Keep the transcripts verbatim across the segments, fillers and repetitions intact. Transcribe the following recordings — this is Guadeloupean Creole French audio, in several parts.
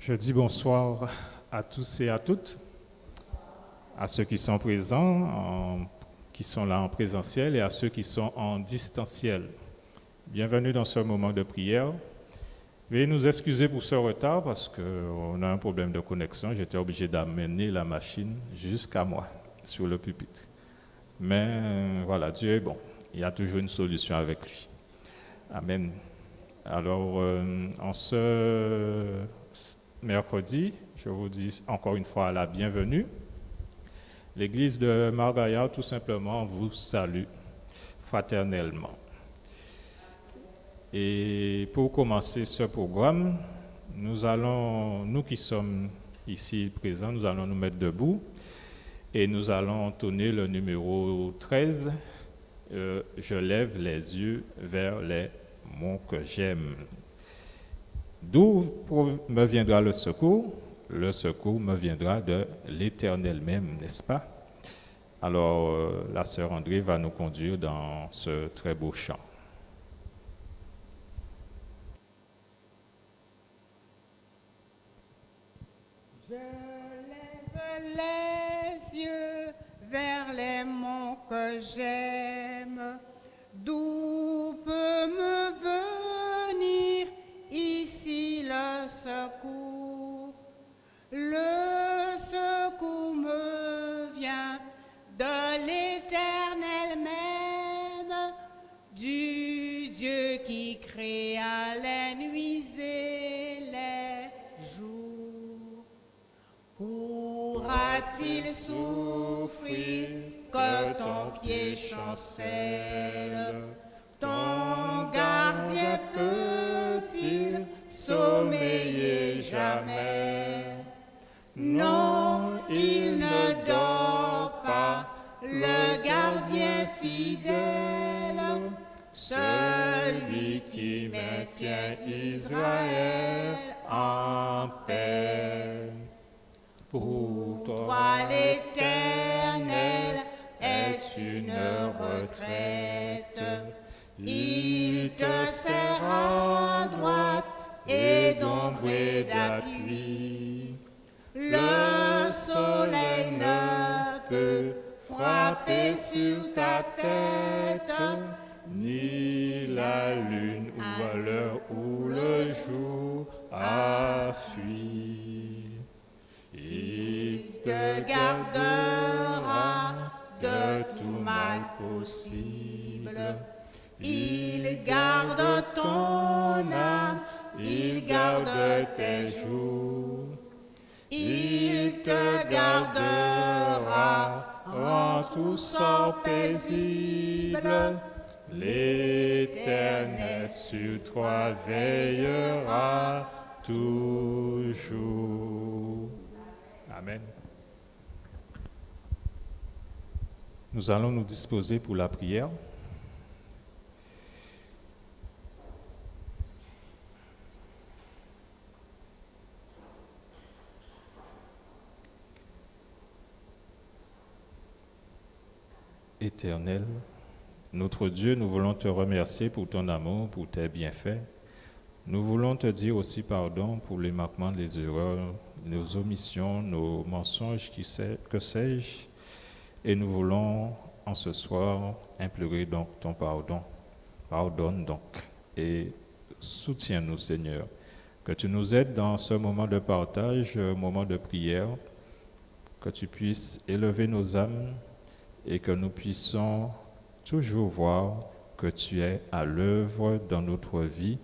Je dis bonsoir à tous et à toutes, à ceux qui sont présents, en- qui sont là en présentiel et à ceux qui sont en distanciel. Bienvenue dans ce moment de prière. Veuillez nous excuser pour ce retard parce qu'on a un problème de connexion. J'étais obligé d'amener la machine jusqu'à moi, sur le pupitre. Mais euh, voilà, Dieu est bon. Il y a toujours une solution avec lui. Amen. Alors, euh, en ce mercredi, je vous dis encore une fois la bienvenue. L'Église de Mare Gaillard, tout simplement, vous salue fraternellement. Et pour commencer ce programme, nous allons, nous qui sommes ici présents, nous allons nous mettre debout et nous allons entonner le numéro treize, euh, Je lève les yeux vers les monts que j'aime. D'où pro- me viendra le secours ? Le secours me viendra de l'Éternel même, n'est-ce pas ? Alors, euh, la sœur André va nous conduire dans ce très beau chant. Je lève les yeux vers les monts que j'aime. D'où peut me venir ici le secours ? Le secours me vient de l'Éternel même, du Dieu qui créa les nuits et les jours. Pourra-t-il souffrir que ton pied chancelle ? Ton gardien peut-il sommeiller jamais ? Non, il ne dort pas, le gardien fidèle, celui qui maintient Israël en paix. Pour toi, l'Éternel est une retraite. Il te sert à droite et d'ombre et d'appui. Le soleil ne peut frapper sur ta tête, ni la lune à l'heure où le jour a fui. Il te gardera de tout mal possible. Il garde ton âme, il garde tes jours. Il te gardera en tout sort paisible. L'Éternel sur toi veillera toujours. Amen. Nous allons nous disposer pour la prière. Éternel, notre Dieu, nous voulons te remercier pour ton amour, pour tes bienfaits. Nous voulons te dire aussi pardon pour les manquements, les erreurs, nos omissions, nos mensonges, qui sais- que sais-je. Et nous voulons, en ce soir, implorer donc ton pardon. Pardonne donc et soutiens-nous, Seigneur. Que tu nous aides dans ce moment de partage, euh, moment de prière, que tu puisses élever nos âmes et que nous puissions toujours voir que tu es à l'œuvre dans notre vie,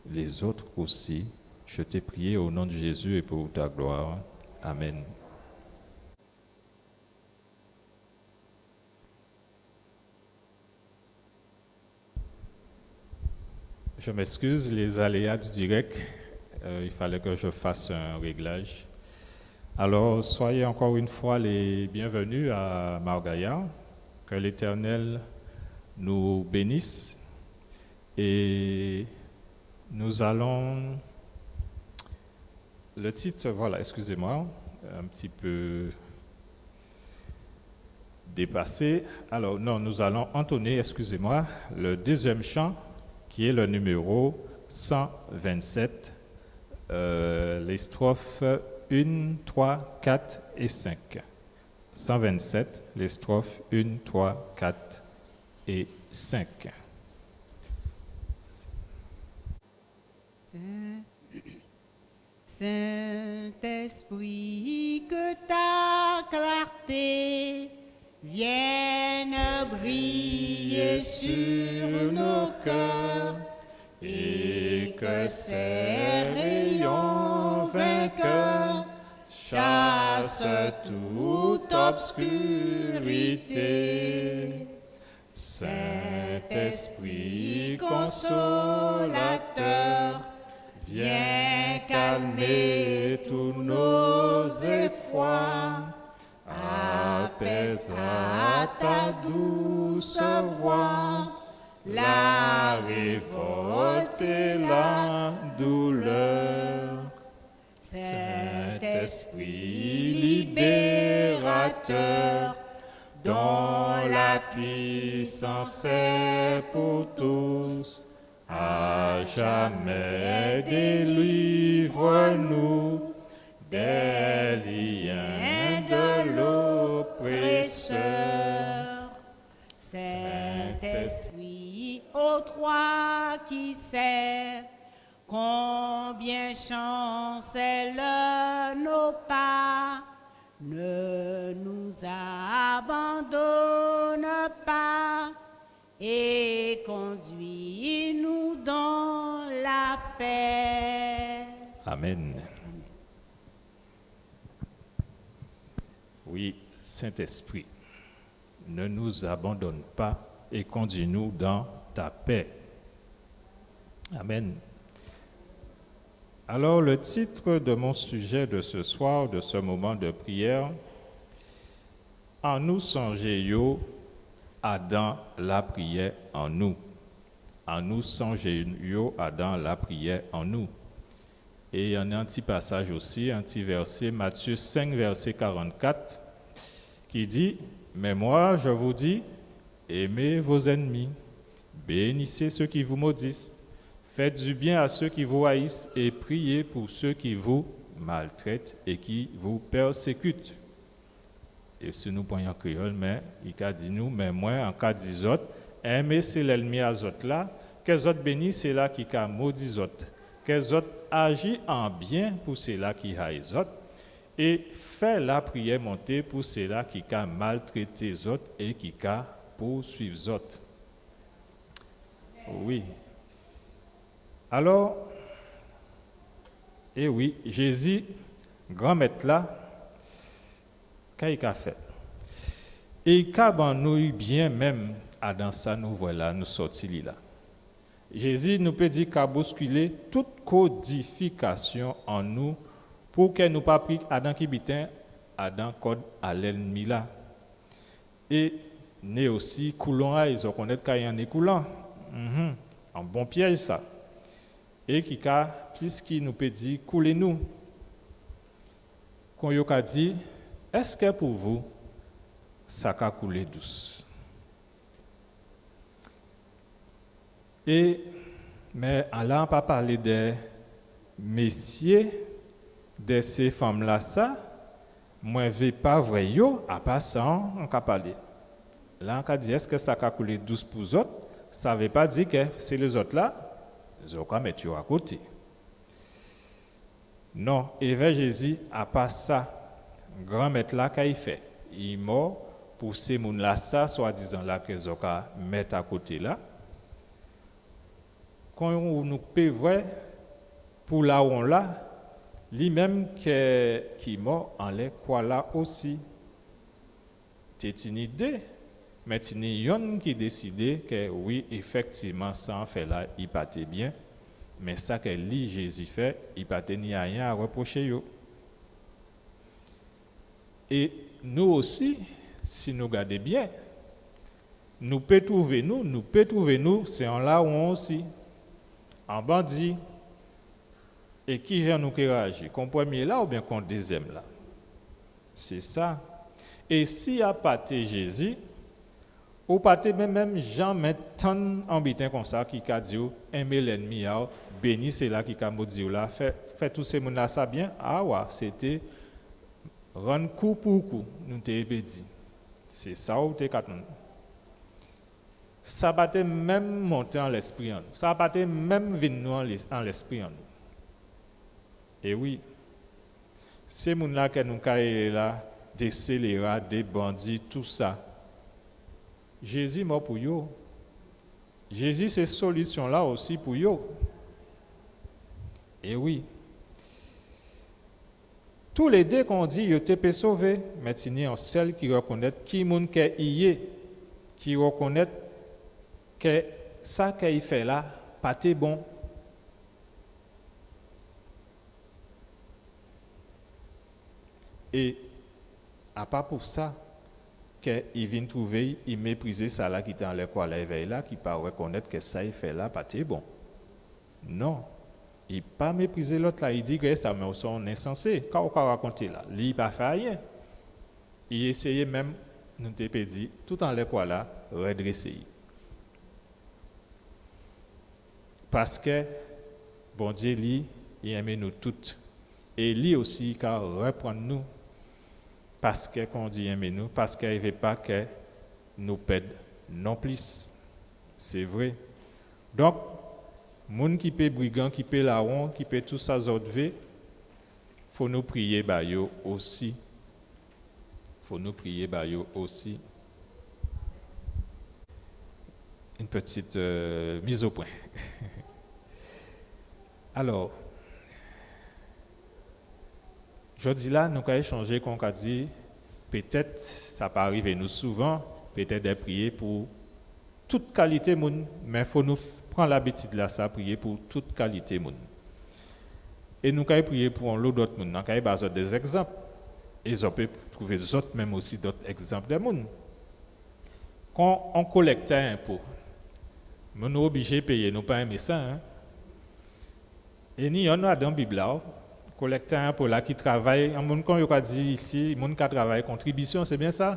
les autres aussi. Je t'ai prié au nom de Jésus et pour ta gloire. Amen. Je m'excuse, les aléas du direct, euh, il fallait que je fasse un réglage. Alors, soyez encore une fois les bienvenus à Mare Gaillard. Que l'Éternel nous bénisse. Et nous allons, le titre, voilà, excusez-moi, un petit peu dépassé. Alors, non, nous allons entonner, excusez-moi, le deuxième chant, qui est le numéro cent vingt-sept. Euh, les strophes un, trois, quatre et cinq. Cent vingt-sept, les strophes un, trois, quatre et cinq. Saint, Saint-Esprit, que ta clarté vienne briller sur nos cœurs et que ses rayons vainqueurs chassent toute obscurité. Saint-Esprit consolateur, viens calmer tous nos efforts, apaise à ta douce voix la révolte et la douleur. Saint-Esprit libérateur, dont la puissance est pour tous, à jamais délivre-nous des liens de l'oppresseur. Saint-Esprit, ô toi qui sais combien chancellent nos pas, ne nous abandonne pas et conduis-nous dans la paix. Amen. Oui, Saint-Esprit, ne nous abandonne pas et conduis-nous dans ta paix. Amen. Alors, le titre de mon sujet de ce soir, de ce moment de prière, Annou sonjé yo adan lapriyè an nou. Annou sonjé yo adan lapriyè an nou. É an ni an ti pasaj osi, an ti vèsé, Matyé senk, vèsé karannkat, ki di, Mais moi, je vous dis, aimez vos ennemis, bénissez ceux qui vous maudissent, faites du bien à ceux qui vous haïssent et priez pour ceux qui vous maltraitent et qui vous persécutent. É si nou pran an kréyòl, mé i ka di nou, mé mwen, an ka di zòt, enmé sé lènmi a zòt la, kè zòt béni séla ki ka modi zòt, kè zòt aji an byen pou séla ki hay zòt, é fè lapriyè monté pou séla ki ka maltrété zòt é ki ka pousuiv zòt. Wi. Alò, é wi, Jézi, Granmèt la, ka i ka fè? É i ka ban nou byen menm adan sa nou vwè la, nou sòti li la. Jézi, nou pé di, ka bouskilé tout kodifikasyon an nou pou kè nou pa pri adan ki biten, adan kòd a lènmi la. É né osi koulon a, zò konnèt ka i an né koulon. Mhm. An bon pyèj sa. É ki ka, plis ki nou pé di, koulé nou. Kon yo ka di, èskè pou vou sa ka koulé dous? É, mé ala an pa palé dè mésyé, dè sé fanm-lasa, mwen vé pa vwè yo, a pa sa an ka palé. La an ka di, èskè sa ka koulé dous pou zòt? Sa vé pa di kè sé lézòt la, zò ka mèt yo akoté. Non, évè Jézi, a pa sa, Granmèt la ka i fè. I mò pou sé moun-lasa, swadizan la, kè zò ka mèt akoté la. Kon nou pé vwè pou lawon la, li menm kè ki mò anlè kwa la osi. Té tini dé, mé tini yonn ki désidé kè wi, éfèktivman, sa an fè la, i pa té byen, mé sa kè li, Jézi, fè, i pa té ni ayen a rèpwoché yo. É nou osi, si nou gadé byen, nou pé twouvé nou, nou pé twouvé nou, sé an lawon osi, an bandi. É kijan nou ké réyaji? Kon prèmyé la oubyen kon dézyèm la? Sé sa. É si a pa té Jézi, Ou pa té menm, menm janmen tann on biten konsa ki ka di'w, enmé lènmi a'w, béni sila ki ka modi'w la, fè, fè tout sé moun-lasa bien. A wa, sé té rann kou pou kou, nou té pé di. Sé sa ou té ka tann. Sa pa té menm monté an lèspri an nou. Sa pa té menm vin nou an lès-, an lèspri an nou. É wi, sé moun-la kè nou ka rélé la, dé séléra, dé bandi, tousa. Jézi mò pou yo. Jézi sé solision-la osi pou yo. É wi. Toulé dé, kon di, yo té pé sové, mé tini on sèl ki rèkonèt ki moun kè i yé, ki rèkonèt kè sa kè i fè la pa té bon. É a pa pou sa kè i vin twouvé'y, i méprizé sala ki té anlè kwa la évè'y la, ki pa rèkonèt kè sa i fè la pa té bon. Non. I pa méprizé lòt-la, i di, gadé sa, mé ou sé on ensansé, ka ou ka rakonté la? Li pa fè ayen. I éséyé menm, nou té pé di, tout anlè kwa la, rèdrésé'y. Paskè Bondié, li, i enmé nou tout. É li osi, i ka rèprann nou. Paskè, kon di, i enmé nou, paskè i vé pa kè nou pèd non plis. Sé vré. Donk, moun ki pé brigan, ki pé lawon, ki pé tout sa zòt vé, fò nou priyé ba yo osi. Fò nou priyé ba yo osi. Une petite, euh, mise au point. Alò, jòdi-la, nou ka échanjé, kon ka di, pétèt, sa pa rivé nou souvan, pétèt dè priyé pou tout kalité moun, mé fò nou f-, pran labitid-lasa, priyé pou tout kalité moun. É nou kay priyé pou on lo dòt moun, nou kay ba zòt dé zègzanp. É zòt pé twouvé zòt menm osi dòt ègzanp dè moun. Kon on kolèktè enpo, moun nou oblijé péyé, nou pa enmé sa, en. É ni yonn adan Bib-la, kolèktè enpo-la ki travay, on moun kon yo ka di isi, moun ka travay kontribision, sé bien sa?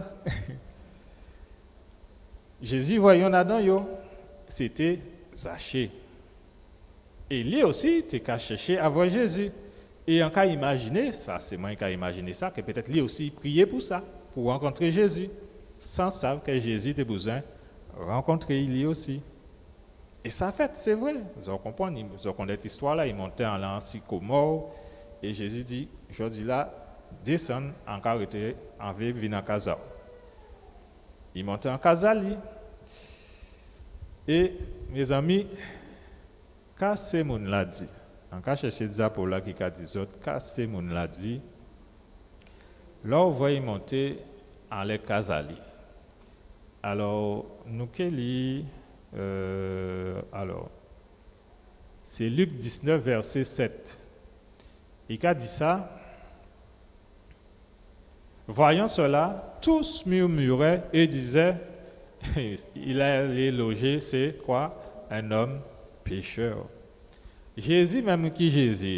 Jézi vwè yonn adan yo, sé té Zaché. É li osi té ka chèché a vwè Jézi. É an ka imajiné, sa sé mwen ka imajiné sa, kè pétèt li osi priyé pou sa, pou rankontré Jézi, san sav kè Jézi té bizwen rankontré'y li osi. É sa fèt, sé vré. Zò konprann, zò konnèt istwa-la, i monté anlè on sikomò, é Jézi di, jòdi-la, désann, an ka rété, an vé vin an kaz a'w. I monté an kaz a li. É, mézanmi, ka sé moun-la di? An ka chèché di apot-la ki ka di zòt, ka sé moun-la di? Lè ou vwè i monté anlè kaz a li. Alò, nou ké li, euh, alò, sé Lik diznèf, vèsé sèt. I ka di sa, Voyant cela, tous murmuraient et disaient, il est allé loger, c'est quoi, un homme pécheur. Jézi menm ki Jézi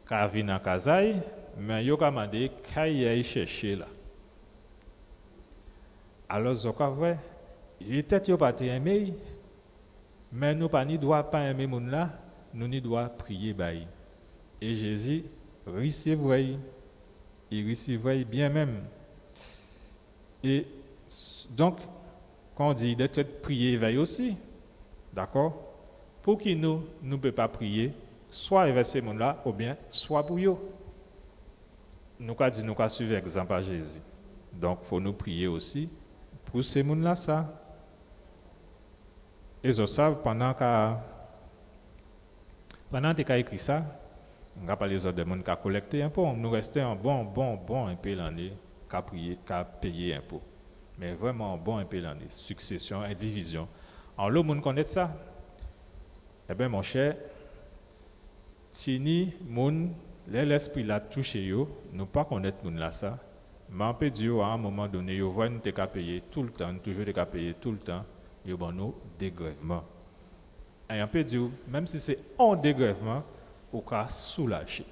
ka vin an kaz a'y, mé yo ka mandé kay i ay chèché la. Alò, zò ka vwè, pétèt yo pa té enmé'y, mé nou pa ni dwa pa enmé moun-la, nou ni dwa priyé ba'y. É Jézi risivwè'y, i risivwè'y bien menm. É s-, donk, kon di, i dwèt priyé évè'y osi, dakò? Pouki nou, nou pé pa priyé, swa évè sé moun-la, oubien swa pou yo? Nou ka di nou ka suiv ègzanp a Jézi. Donk, fo nou priyé osi pou sé moun-lasa. É zò sav, pandan ka, pandan an té ka ékri sa, an ka palé zòt dè moun ka kolèkté enpo. Nou rèsté an bon, bon, bon enpé lanné ka priyé, ka péyé enpo. Mé vrèman an bon enpé lanné, siksésion, endivizion. Anlo moun konnèt sa. Ében, monchè, tini moun, lè Lèspri-la touché yo, nou pa konnèt moun-lasa, mé an pé di'w, a on moman doné, yo vwè nou té ka péyé toultan, nou toujou té ka péyé toultan, yo ban nou dégrèvman. É an pé di'w, menm si sé on dégrèvman, ou ka soulajé.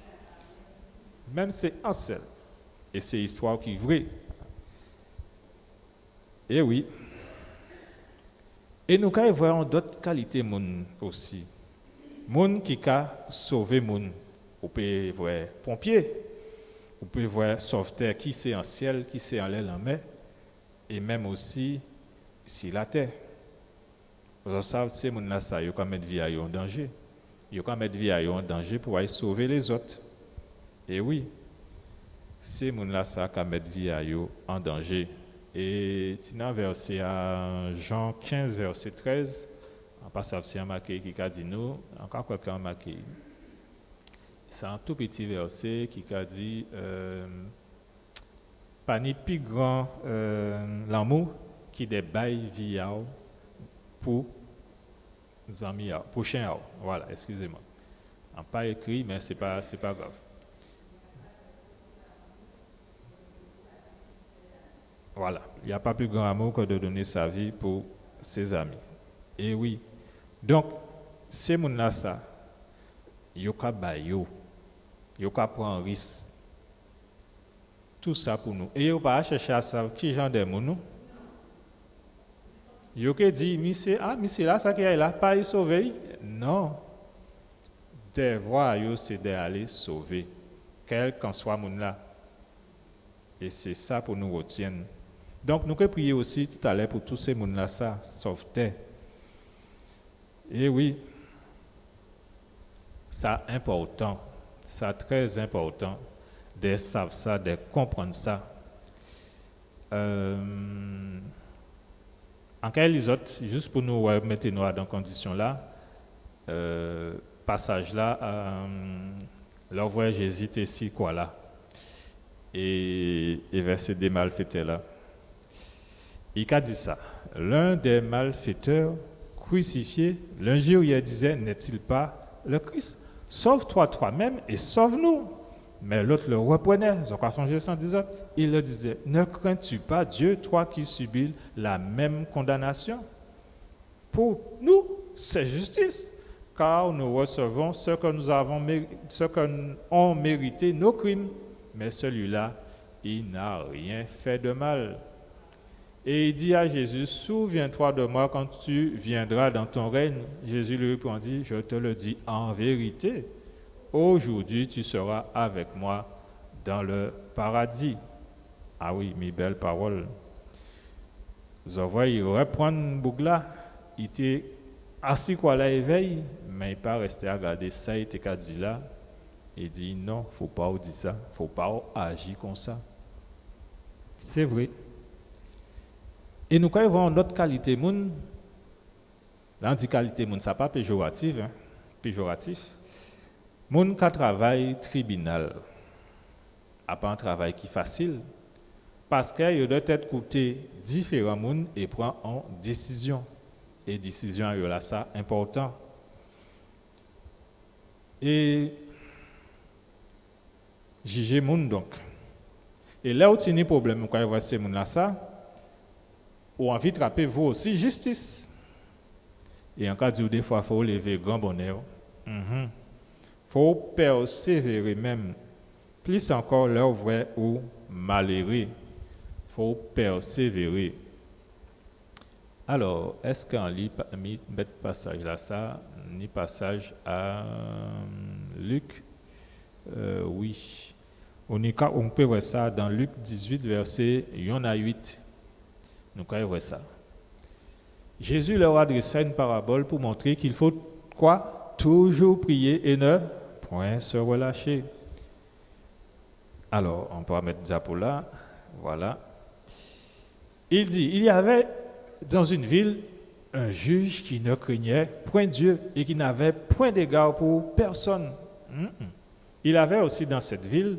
Menm sé on sèl. É sé istwa ki vré. É wi. É nou kay vwè on dòt kalité moun osi. Moun ki ka sové moun. Ou pé vwè ponpyé, ou pé vwè sovtè ki sé an syèl, ki sé anlè lanmè, é menm osi si latè. Zò sav, sé moun-lasa, yo ka mèt vi a yo an danjé. Yo ka mèt vi a yo an danjé pou ay sové lézòt. É wi, sé moun-lasa ka mèt vi a yo an danjé. É ti ni vèsé a Jan kenz, vèsé trèz, an pa sav si an maké ki ka di nou, an ka kwè ki an maké. Sé an tou piti vèsé ki ka di, euh, pa ni pi gran, euh, lanmou ki dè bay vi a'w pou zanmi a'w, pwochen a'w. Vwala, eskizé mwen. An pa ékri, mé sé pa, sé pa grav. Voilà. Il n'y a pas plus grand amour que de donner sa vie pour ses amis. É wi. Donk, sé moun-lasa, yo ka bay yo, yo ka pran risk. Tou sa pou nou. É yo pa chèché a sav ki jan dè moun nou. Yo ké di, misyé, a, misyé-lasa ki ay la, pa i sové, i? Non. Dèvwa yo, sé dè alé sové, kèlkanswa moun-la. É sé sa pou nou rètyenn. Donk, nou ké priyé osi toutalè pou tou sé moun-lasa, sovtè. É wi, sa enpòtan, sa trè enpòtan dè sav sa, dè konprann sa. Euh, an kay li zòt, jis pou nou wè, mété nou adan kondisyon-la, euh, pasaj-la, euh, lè ou vwè Jézi té si kwa-la, é, é vèsé dé malfétè-la. I ka di sa, l'un des malfaiteurs crucifiés l'injuriait, disait, n'est-il pas le Christ? Sauve-toi toi-même et sauve-nous. Mais l'autre le reprenait, zò ka sonjé sa, di zòt, il leur disait, ne crains-tu pas Dieu, toi qui subis la même condamnation? Pour nous, c'est justice, car nous recevons ce que nous avons méri-, ce que ont mérité nos crimes. Mais celui-là, il n'a rien fait de mal. Et il dit à Jésus, souviens-toi de moi quand tu viendras dans ton règne. Jésus lui répondit, je te le dis en vérité, aujourd'hui tu seras avec moi dans le paradis. A wi, mi bèl pawòl. Zò vwè, i rèprann boug-la, i té asi kwa-la évè'y, mé i pa rèsté a gadé sa i té ka di la. I di, non, fo pa ou di sa, fo pa ou aji konsa. Sé vré. É nou kay vwè on lòt kalité moun. Lè an di kalité moun, sa pa péjoratif, en, péjoratif. Moun ka travay tribinal, a pa on travay ki fasil, paskè yo dwèt kouté diféran moun é pran on désizyon. É désizyon a yo lasa enpòtan. É jijé moun, donk. É lè ou tini pwoblèm, ou ka vwè sé moun-lasa, ou anvi trapé vou osi jistis. É an ka di'w défwa, fo ou lévé gran bonnè. Mhm. Fo ou pèsévéré menm. Plis ankò, lè ou vwè ou maléré, fo ou pèsévéré. Alò, èskè an li pa-, mi mèt pasaj-lasa, ni pasaj a, euh, Lik, euh, wi. Ou ni ka, ou pé vwè sa dan Lik dizuit, vèsé yonn a uit. Nou kay vwè sa. Jésus leur adressa une parabole pour montrer qu'il faut quoi? Toujours prier et ne point se relâcher. Alors, on peut mettre diapo là. Voilà. Il dit, il y avait dans une ville un juge qui ne craignait point Dieu et qui n'avait point d'égard pour personne. Mm, mm. Il avait aussi dans cette ville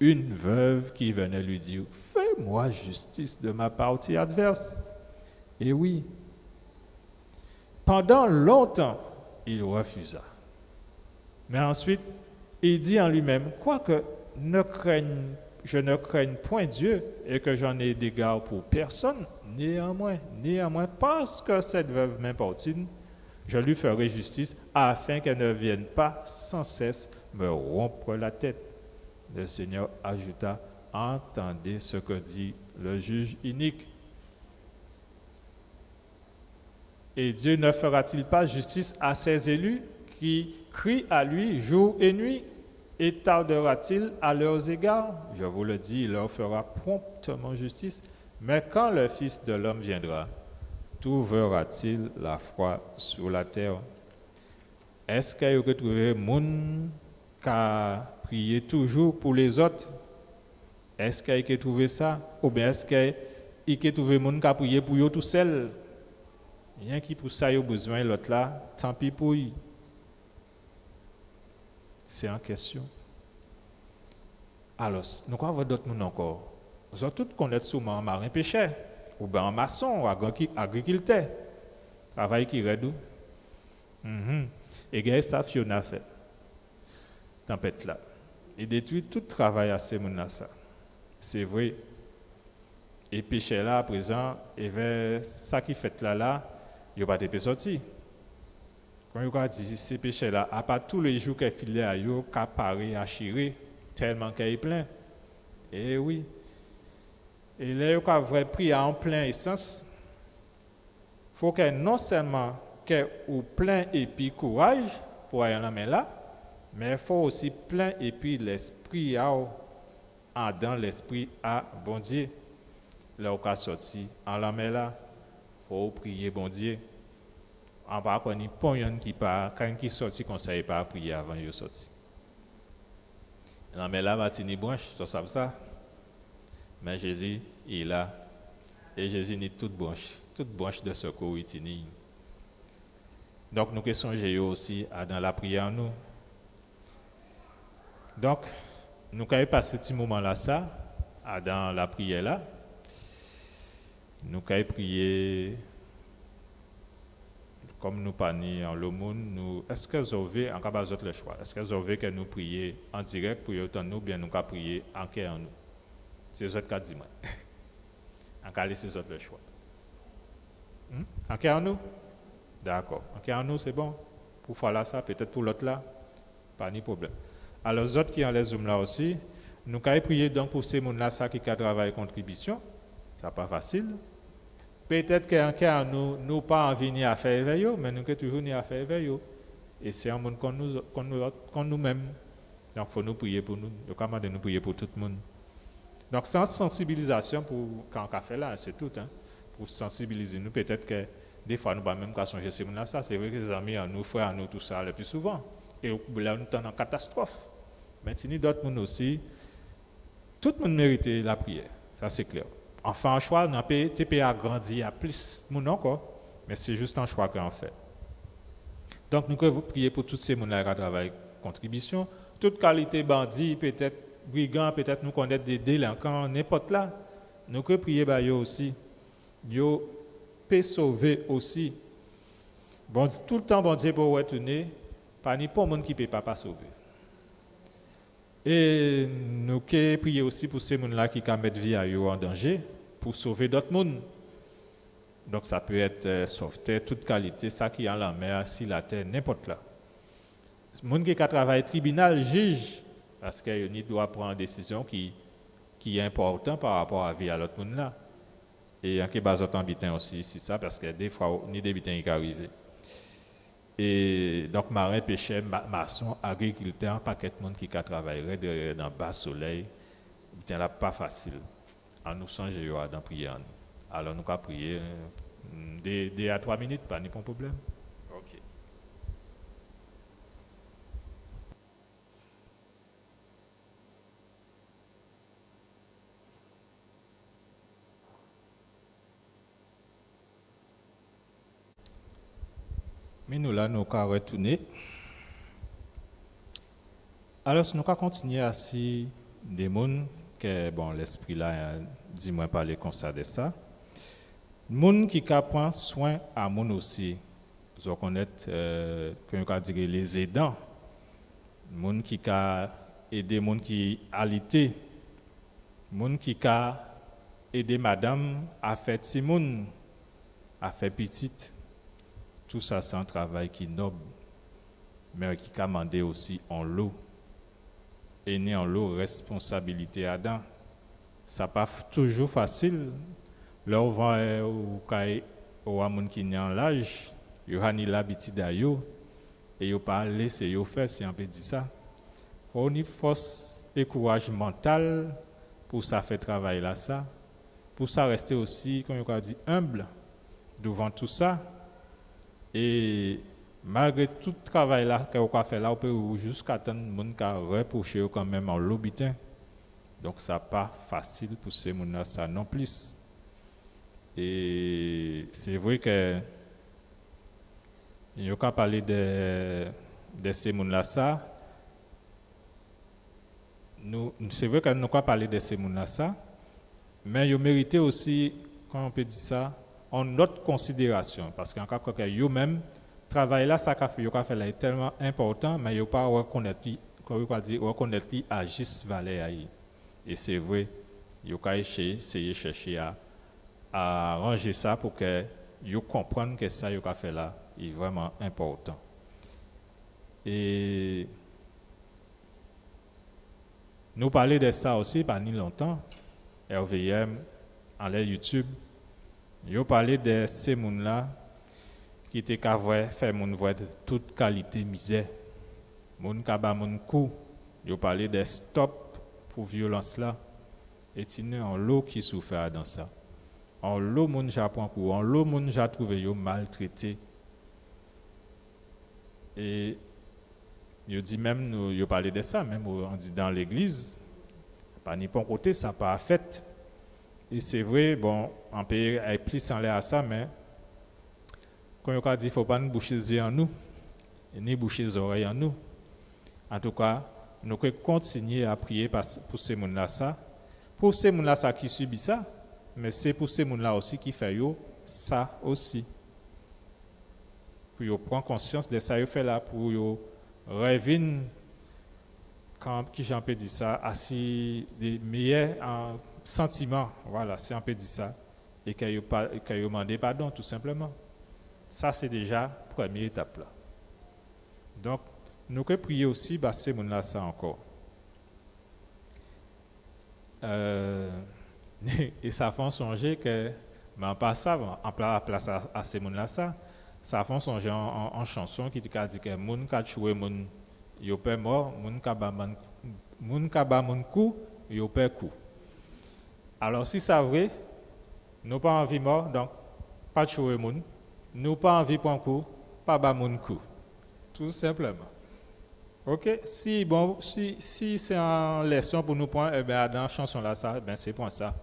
une veuve qui venait lui dire, fais-moi justice de ma partie adverse. Et oui, pendant longtemps, il refusa. Mais ensuite, il dit en lui-même, quoique ne craigne, je ne craigne point Dieu et que j'en ai d'égard pour personne, néanmoins, néanmoins, parce que cette veuve m'importune, je lui ferai justice afin qu'elle ne vienne pas sans cesse me rompre la tête. Le Seigneur ajouta, entendez ce que dit le juge inique. Et Dieu ne fera-t-il pas justice à ses élus qui crient à lui jour et nuit ? Et tardera-t-il à leurs égards ? Je vous le dis, il leur fera promptement justice. Mais quand le Fils de l'homme viendra, trouvera-t-il la foi sur la terre ? Èske yo ké twouvé moun ka priyé toujou pou lézòt ? Èske i ké twouvé sa ? Oubyen èske i ké twouvé moun ka priyé pou yo tousèl ? Yenki pou sa yo bizwen, lòt-la, tanpi pou li. Sé an kèsyon. Alò, nou ka vwè dòt moun ankò. Zòt tout konnèt souman an maren péchè, oubyen an mason, ou agri-, agrikiltè. Travay ki rèd, wi. Mhm. É gay sa Fiona fè. Tanpèt-la. I détwi tout travay a sé moun-lasa. Sé vré. É péchè-la, aprézan, évè sa ki fèt la la, yo pa té pé sòti. Kon yo ka di, sé péchè-la, apa toulé jou kè filè a yo ka paré a chiré, tèlman kè i plen. É wi. É lè yo ka vwè pri a on plen ésans, fo kè non sèlman kè ou plen épi kouraj pou alé an lanmè-la, mé fo osi plen épi lèspri a'w, adan lèspri a Bondyé. Lè ou ka sòti an lanmè-la, fo ou priyé Bondyé. An pa kwè ni pon yonn ki pa, kan ki sòti konsa, i pa priyé avan yo sòti. Lanmè-la pa tini branch, zòt sav sa. Mé Jézi, i la. É Jézi ni tout branch, tout branch dè sékou i tini. Donk, nou ké sonjé yo osi adan lapriyè an nou. Donk, nou kay pasé ti moman-lasa, adan lapriyè-la. Nou kay priyé, kòm nou pa ni anlo moun, nou, èske zòt vé, an ka ba zòt lè chwa, èske zòt vé kè nou priyé an dirèk pou yo tann nou, oubyen nou ka priyé an kè an nou ? Sé zòt ka di mwen. An ka lésé zòt lè chwa. Hmm ? An kè an nou ? Dakò. An kè an nou, sé bon. Pou fwa-lasa, pétèt pou lòt-la, pa ni pwoblèm. Alò, zòt ki anlè Zoom-la osi, nou kay priyé donk pou sé moun-lasa ki ka travay kontribisyon. Sa pa fasil. Pétèt kè an kè an nou, nou pa anvi ni afè évè yo, mé nou ké toujou ni afè évè yo. É sé an moun kon nou, kon nou lòt, kon nou menm. Donk, fo nou priyé pou nou. Yo ka mandé nou priyé pou tout moun. Donk, sé an sansibilizasyon pou, kan an ka fè la, sé tout, en, pou sansibilizé nou. Pétèt kè défwa nou pa menm ka sonjé sé moun-lasa. Sé vré kè sé zanmi an nou, frè an nou, tousa, lè pli souvan. É lè nou tann an katastwòf. Mé tini dòt moun osi. Tout moun mérité lapriyè. Sa sé klè. Anfen, an chwa, nou pé, té pé agrandi a plis moun ankò. Mé sé jis an chwa kè an fè. Donk, nou ké priyé pou tout sé moun-la ka travay kontribisyon. Tout kalité bandi, pétèt brigan, pétèt nou konnèt dé délenkan, nenpòt la. Nou ké priyé ba yo osi. Yo pé sové osi. Bon, toultan Bondyé pé wè tounen, pa ni pon moun ki pé pa, pa sové. É nou ké priyé osi pou sé moun-la ki ka mèt vi a yo an danjé pou sové dòt moun. Donk, sa pé èt, euh, sovtè, tout kalité, sa ki an lanmè, si latè, nenpòt la. Moun ki ka travay tribinal, jij, paskè yo ni dwa pran désizyon ki, ki enpòtan pa rapò a vi a lòt moun-la. É an ké ba zòt an biten osi, si sa, paskè défwa, ni dé biten ki ka rivé. É donk, maren, péchè, ma-, mason, agrikiltè, an pakèt moun ki ka travay rèd, rèd, rèd anba solèy. Biten-la pa fasil. Annou sonjé yo adan priyè an nou. Alò, nou ka priyé, euh, dé, dé a twa minit, pa ni pon pwoblèm. OK. Mé nou la, nou ka rètounen. Alò, nou ka kontinyé asi dé moun kè, bon, Lèspri-la, euh, di mwen palé konsa dè sa. Moun ki ka pran swen a moun osi. Zò konnèt, euh, kè yo ka di lé zédan. Moun ki ka édé moun ki alité. Moun ki ka édé madanm a fè timoun, a fè pitit. Tousa sé an travay ki nòb, mé ki ka mandé osi onlo. É ni onlo rèsponsabilité adan. Sa pa f-, toujou fasil. Lè ou vwè ou kay owa moun ki ni an laj, yo ja ni labitid a yo, é yo pa lésé yo fè, si an pé di sa. Fò ou ni fòs é kouraj mantal pou sa fè travay-lasa, pou sa rèsté osi, kon yo ka di, enb douvan tou sa. É malgré tout travay-la ke ou ka fè la, ou pé, ou jiska tann moun ka rèpwoché yo kanmenm anlo biten. Donk sa pa fasil pou sé moun-lasa non plis. É sé vré ke yo ka palé dè, dè sé moun-lasa. Nou, sé vré ke nou ka palé dè sé moun-lasa, mé yo mérité osi, kouman an pé di sa, an lòt konsidérasyon, paske an ka kwè ke yo menm, travay-lasa ka fè, yo ka fè la, lé tèlman enpòtan, mé yo pa rèkonèt li, kon yo ka di, rèkonèt li a jis valè a-y. É sé vré, yo ka éséyé, éséyé chèché a, a aranjé sa pou ke yo konprann ke sa yo ka fè la, li vrèman enpòtan. É nou palé dè sa osi, pa ni lontan, R V M, anlè YouTube, yo palé dè sé moun-la ki té ka vwè, fè moun vwè tout kalité mizè. Moun ka ba moun kou, yo palé dè stòp pou vyolans-la. É tini anlo ki soufè adan sa. Anlo moun ja pran kou, anlo moun ja twouvé yo maltrété. É yo di menm, nou, yo palé dè sa, menm o, andidan légliz, pa ni pon koté sa pa fèt. É sé vré, bon, an pé ay plis anlè a sa, mé kon yo ka di, fò pa nou bouché zyé an nou, ni bouché zòrèy an nou. Antouka, nou ké kontinyé a priyé pa, pou sé moun-lasa, pou sé moun-lasa ki sibi sa, mé sé pou sé moun-la osi ki fè yo sa osi. Pou yo pran konsyans dè sa yo fè la, pou yo rèvin, kan, kijan an pé di sa, asi dè méyè, an, santiman, vwala, si an pé di sa, é ke yo pa, ke yo mandé padon, tou senpleman. Sa sé déja prèmyé étap-la. Donk, nou ké priyé osi ba sé moun-lasa ankò. Euh, é sa fè an sonjé ke, mé an pasan, an pla-, a plas a, a sé moun-lasa, sa fè an sonjé an, an, an chanson ki té ka di ke moun ka tjwé moun, yo pè mò, moun ka ba moun, moun ka ba moun kou, yo pè kou. Alò, si sa vré, nou pa anvi mò, donk, pa tjwé moun. Nou pa anvi pran kou, pa ba moun kou. Tou senpleman. Oké, si, bon, si, si sé an lèson pou nou pran, ében, adan chanson-lasa, ében, sé pran sa.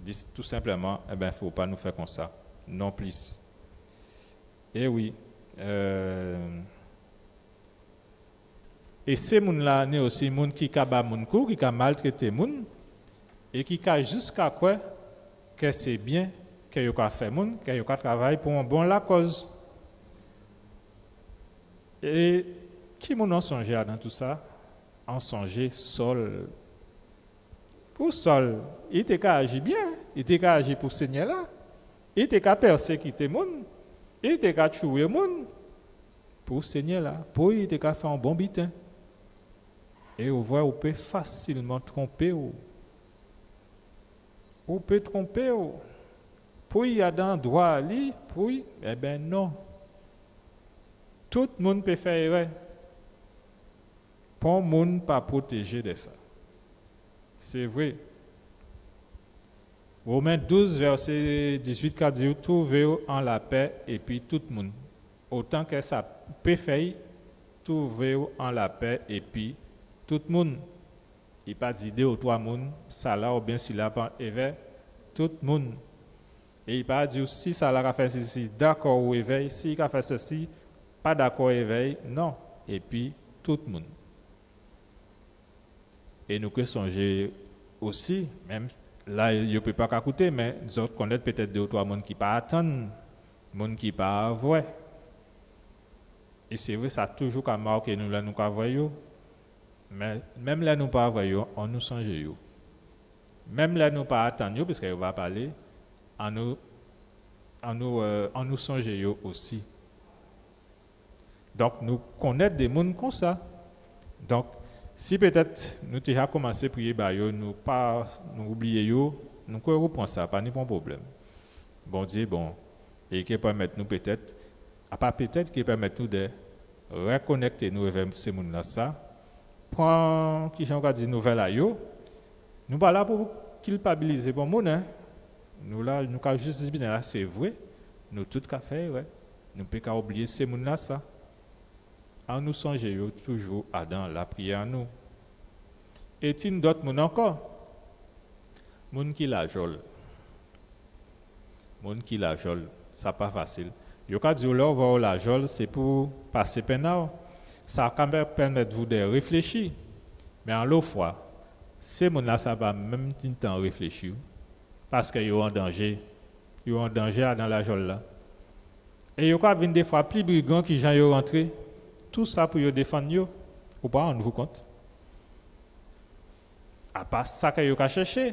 Di, tou senpleman, ében, fò pa nou fè konsa non plis. É wi, euh, é sé moun-la, ni osi moun ki ka ba moun kou, ki ka maltrété moun, é ki ka jiska kwè ke sé byen ke yo ka fè moun, ke yo ka travay pou on bon lakòz. É ki moun an sonjé adan tou sa? An sonjé Sòl. Pou Sòl, i té ka aji byen, i té ka aji pou Sényè-la, i té ka pèsékité moun, i té ka tjwé moun pou Sényè-la, pou i té ka fè on bon biten. É ou vwè, ou pé fasilman twonpé-w. Ou pé twonpé-w. Pou i adan dwa a li, pou i, ében non. Tout moun pé fè érè. Pon moun pa pwotéjé dè sa. Sé vré. Women douz, vèsé dizuit ka di, twouvé-w an lapè épi tout moun. Otan ke sa pé fè-y, twouvé-w an lapè épi tout moun. I pa di dé ou twa moun, sala oubyen sila pa évè tout moun. É i pa di-w si sala ka fè sesi, dakò ou évè-y, si i ka fè sesi, pa dakò évè-y, non, épi tout moun. É nou ké sonjé osi, menm la, yo pé pa ka kouté, mé zòt konnèt pétèt dé ou twa moun ki pa atann, moun ki pa vwè. É sé vré, sa toujou ka maké nou lè nou ka vwè yo. Mé menm lè nou pa vwè yo, annou sonjé yo. Menm lè nou pa atann yo, piske yo pa palé, annou, annou, euh, annou sonjé yo osi. Donk, nou konnèt dé moun konsa. Donk, si pétèt nou té ja koumansé priyé ba yo, nou pa, nou oubliyé yo, nou ké rèpran sa, pa ni pon pwoblèm. Bondyé bon. É ki pèmèt nou pétèt, apa pétèt, ki pèmèt nou dè rèkonèkté nou avè sé moun-lasa, pran, kijan ou ka di, nouvèl a yo. Nou pa la pou kilpabilizé pon moun, en. Nou la, nou ka jis di biten-la, sé vré, nou tout ka fè érè. Nou pé ka oubliyé sé moun-lasa. Annou sonjé yo toujou adan lapriyè an nou. É tin dòt moun ankò. Moun ki lajòl. Moun ki lajòl, sa pa fasil. Yo ka di'w lè ou vwè ou lajòl, sé pou'w pasé penn a'w. Sa ka pèmèt vou dè réfléchi. Mé anlo fwa, sé moun-lasa pa menm ni tan réfléchi. Paskè yo an danjé. Yo an danjé adan lajòl-la. É yo ka vin défwa pli brigan ki jan yo rantré. Tousa pou yo défann yo. Ou pa rann vou kont. Apa sa kè yo ka chèché,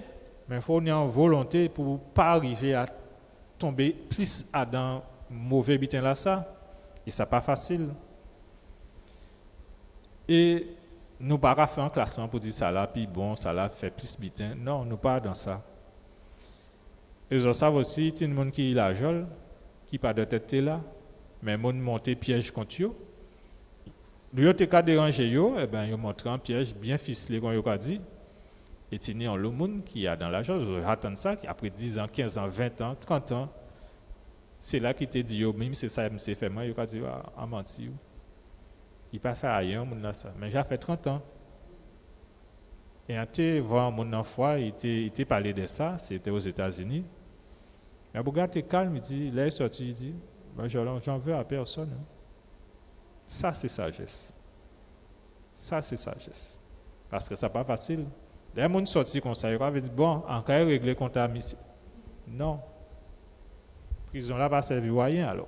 mé fò ou ni an volonté pou pa rivé a tonbé plis adan mové biten-lasa. É sa pa fasil. É nou pa ka fè an klasman pou di sala pi bon, sala fè plis biten. Non, nou pa adan sa. É zò sav osi, tin moun ki lajòl, ki pa dwèt té la, mé moun monté pyèj kont yo. Lè yo té ka déranjé yo, ében, yo monté an pyèj byen fislé, kon yo ka di. É tini anlo moun ki adan lajòl, zò ja tann sa, ki apré dizan, kenzan, ventan, trantan, sé la ki té di yo, mi, sé sa misyé fè mwen, yo ka di, a, an manti, wi. I pa fè ayen, moun-lasa. Mé ja fè trantan. É an té vwè an moun an fwa, i té, i té palé dè sa, sé té Ozétazini. Mé boug-la té kalm, i di, lè i sòti, i di, mwen, je n'en veux à personne, hein. Sa sé sajès. Sa sé sajès. Paskè sa pa fasil. Lè moun sòti konsa, yo pa vlé di, bon, an kay réglé kont a misyé. Non. Prizon-la pa sèvi'w ayen, alò.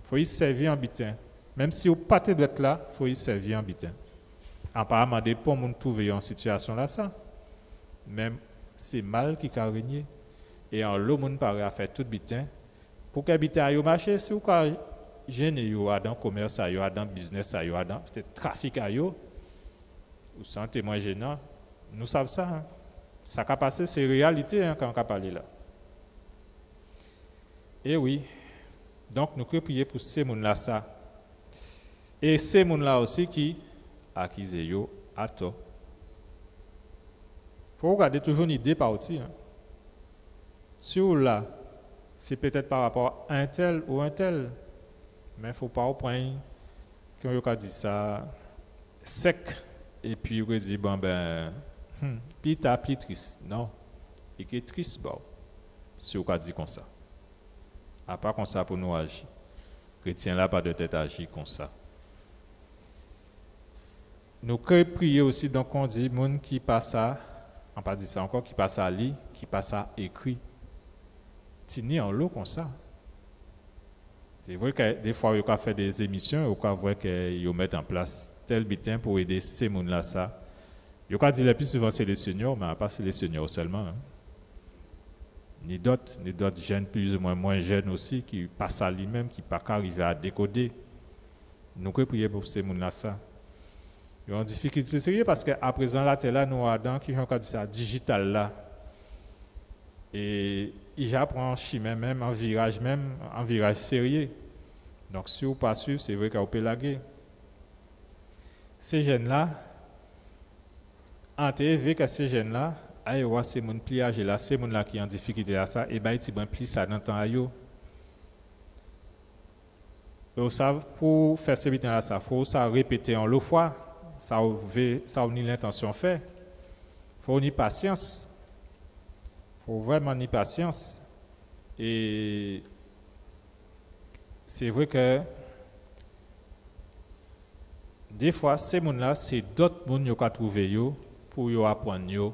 Fò i sèvi an biten. Menm si ou pa té dwèt la, fò i sèvi an biten. An pa mandé pon moun twouvé yo an sitiyasyon-lasa. Mé sé mal ki ka rényé. É anlo moun paré a fè tout biten. Pou kè biten a yo maché, si ou ka jenné yo adan komès a yo, adan biznès a yo, adan pétèt trafik a yo, ou sé an témwen jenan, nou sav sa, en. Sa ka pasé, sé réyalité, en, kan an ka palé la. É wi. Donk, nou ké priyé pou sé moun-lasa. É sé moun-la osi ki akizé yo atò. Fò ou gadé toujou ni dé pati, en. Si ou la, sé pétèt pa rapò a entèl ou entèl, mé fò pa ou pran'y, kon yo ka di sa, sèk, épi ou ké di, bon, ben, hmm, pli ta, pli tris. Non. I ké tris ba'w, si ou ka di konsa. A pa konsa pou nou aji. Krétyen-la pa dwèt aji konsa. Nou ké priyé osi, donk, kon di, moun ki pa sa, an pa di sa ankò, ki pa sa li, ki pa sa ékri. Tini anlo konsa. Sé vré kè défwa, yo ka fè dé zémisyon, yo ka vwè kè yo mèt an plas tèl biten pou édé sé moun-lasa. Yo ka di lè pli souvan sé lé sényò, mé a pa sé lé sényò sèlman, en. Ni dòt, ni dòt jenn pli ou mwen, mwen jenn osi, ki pa sa li menm, ki pa ka rivé a dékodé. Nou ké priyé pou sé moun-lasa. Yo an difikilté sèryé paskè aprézan latè-la nou adan, kijan ka di sa, dijital-la. É i ja pran chimen menm, an viraj menm, an viraj sèryé. Donk si ou pa suiv, sé vré kè ou pé lagé. Sé jenn-la, an té vé kè sé jenn-la, ay wè sé moun pli ajé-la, sé moun-la ki an difikilté-lasa, é bay tibwen plis adan tan a yo. É ou sav, pou fè sé biten-lasa, fò ou sa répété anlo fwa sa ou vé, sa ou ni lentansyon fè. Fò ou ni pasyans. Fò ou vrèman ni pasyans. É sé vré kè défwa, sé moun-la, sé dòt moun yo ka twouvé yo pou yo aprann yo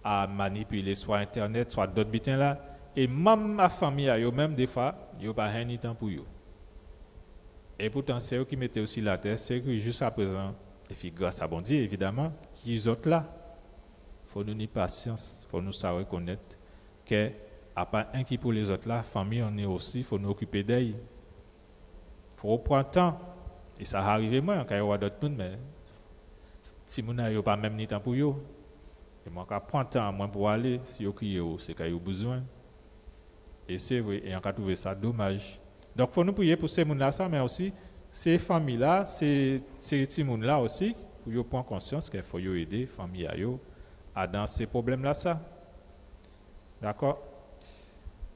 a manipilé swa entènèt, swa dòt biten-la. É manm a fanmi a yo menm, défwa, yo pa ni tan pou yo. É poutan, sé yo ki mété yo si latè, sé yo ki jis aprézan, épi gras a Bondyé, évidaman, ki zòt la. Fò nou ni pasyans, fò nou sa rèkonèt kè a pa enki pou lézòt la, fanmi an nou osi, fò nou okipé dè'y. Fò ou pran tan. É sa ka rivé mwen, an kay wè dòt moun, mé timoun-la, yo pa menm ni tan pou yo. É mwen ka pran tan an mwen pou alé, si yo kriyé'w, sé kè yo bizwen. É sé vré, é an ka twouvé sa domaj. Donk, fò nou priyé pou sé moun-lasa, mé osi sé fanmi-la, sé, sé timoun-la osi, pou yo pran konsyans ke fò yo édé fanmi a yo adan sé pwoblèm-lasa. Dakò?